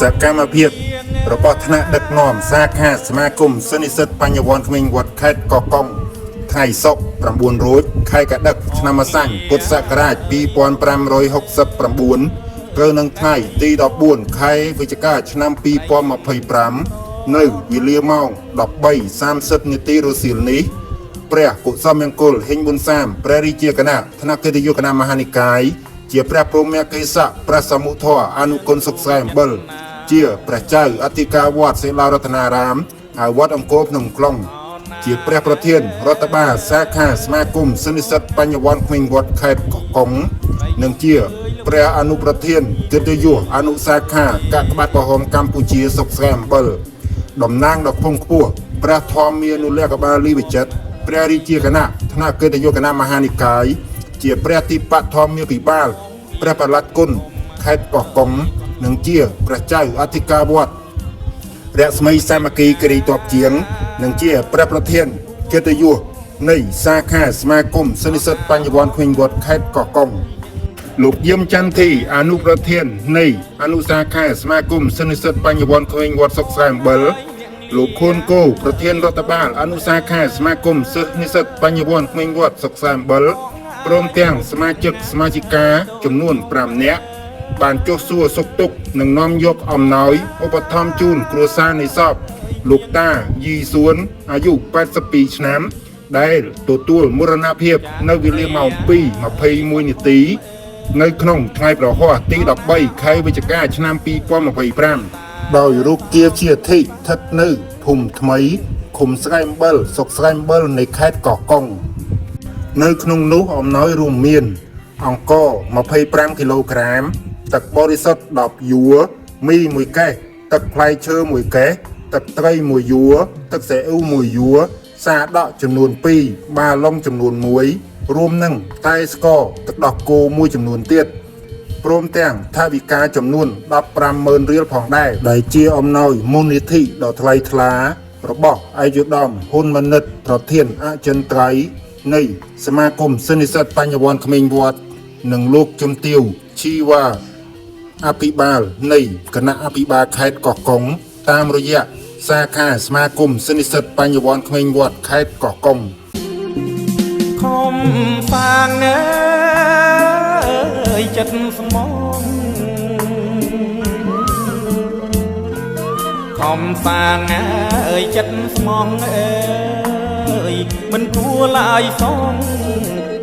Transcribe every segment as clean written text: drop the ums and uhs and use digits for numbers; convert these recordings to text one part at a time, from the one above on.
សកម្មភាពរបស់ថ្នាក់ដឹកនាំសាខាសមាគមសិស្សនិស្សិតបញ្ញវន្តក្មេងវត្តខេត្តកោះកុងថ្ងៃសុក្រ9រោចខែកដិកឆ្នាំម្សាញ់ពុទ្ធសករាជ2569ត្រូវនឹងថ្ងៃទី14ខែវិច្ឆិកាឆ្នាំ2025នៅវេលាម៉ោង13:30នាទីរសៀលនេះ ព្រះកុសលមង្គលហេងប៊ុនសាមព្រះរាជាគណៈថ្នាក់កិត្តិយសគណៈមហានិកាយជាព្រះព្រហ្មកិសៈព្រះសមុធរអនុគុណសុខស្រែអំបិលជាព្រះចៅអធិការវត្តសិលារតនារាមហើយវត្តអង្គរភ្នំខ្លុងជាព្រះប្រធានរដ្ឋបាលសាខាសមាគមសិស្សនិស្សិតបញ្ញវន្តក្មេងវត្តខេត្តកោះកុងនិងជាព្រះអនុប្រធានកិត្តិយសអនុសាខាកាកបាទក្រហមកម្ពុជាសុខស្រែអំបិល តំណាងដ៏ខ្ពង់ខ្ពស់ព្រះធម្មានុលក្ខបាលីវិចិត្រព្រះរាជាគណៈថ្នាក់កិត្តិយសគណៈមហានិកាយជាព្រះទីបធម្មាភិបាលព្រះប្រឡាត់គុណខេត្តកោះកុងនិងជាព្រះចៅអធិការវត្តរស្មីសាមគ្គីគិរីតបជាងនិងជាព្រះប្រធានកិត្តិយសនៃសាខាសមាគមសិស្សនិស្សិតបញ្ញវន្តក្មេងវត្តខេត្តកោះកុង លោកយឹមចន្ទធីអនុប្រធាននៃអនុសាខាសមាគមសិស្សនិស្សិតបញ្ញវន្តក្មេងវត្តសុកស្រែអំបិលលោកខួនគោប្រធានរដ្ឋបាលអនុសាខាសមាគមសិស្សនិស្សិតបញ្ញវន្តក្មេងវត្តសុកស្រែអំបិលព្រមទាំងសមាជិកសមាជិកាចំនួន5នាក់បានចុះសួរសុខទុក្ខនិងនាំយកអំណោយឧបត្ថម្ភជូនគ្រួសារនៃសពលោកតាយីសួនអាយុ82ឆ្នាំដែលទទួលមរណភាពនៅវេលាម៉ោង2:21នាទី នៅក្នុងថ្ងៃប្រហ័សទី13ខែវិច្ឆិកាឆ្នាំ2025ដោយរូបគាជាធិស្ថិតនៅភូមិថ្មីឃុំស្រែអំបិលស្រុកស្រែអំបិលនៃខេត្តកោះកុងនៅក្នុងនោះអំណោយរួមមានអង្ករ25គីឡូក្រាមទឹកបរិសុទ្ធ10យួរមីមួយកេះទឹកផ្លែឈើមួយកេះទឹកត្រីមួយយួរទឹកស៊ីអ៊ូមួយយួរសាដកចំនួន2បាឡុងចំនួន1រួមនឹងតែស្ករទឹកដោះគោមួយចំនួនទៀត ព្រមទាំងថវិកាចំនួន150,000រៀលផងដែរដែលជាអំណោយមូលនិធិដ៏ថ្លៃថ្លារបស់ឯកឧត្តមហ៊ុនម៉ាណិតប្រធានអចិន្ត្រៃយ៍នៃសមាគមសិស្សនិស្សិតបញ្ញវន្តក្មេងវត្តនិងលោកជំទាវជីវ៉ាអភិបាលនៃគណៈអភិបាលខេត្តកោះកុងតាមរយៈសាខាសមាគមសិស្សនិស្សិតបញ្ញវន្តក្មេងវត្តខេត្តកោះកុង ខំសាងអើយចិត្តស្មងខំសាងអើយចិត្តស្មងអើយមិនគួរឡើយសង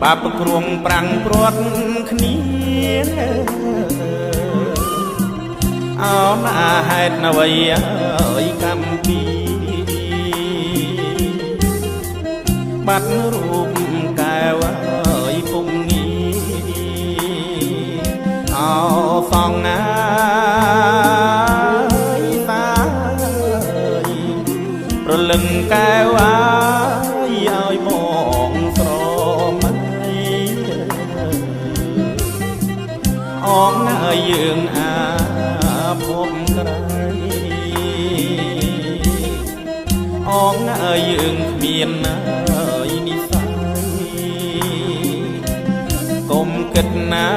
បាបគ្រងប្រាំងព្រាត់គ្នាអោណាហេតុអ្វីអើយកម្មពីបាត់រូបកែវអើយពុំងាអោសងណាយតាអើយប្រលឹងកែវអើយឲ្យបងស្រមៃអងណាយយើងអាភពក្រៃ អងអើយយើងគ្មានអើយនិស័យកុំគិតណា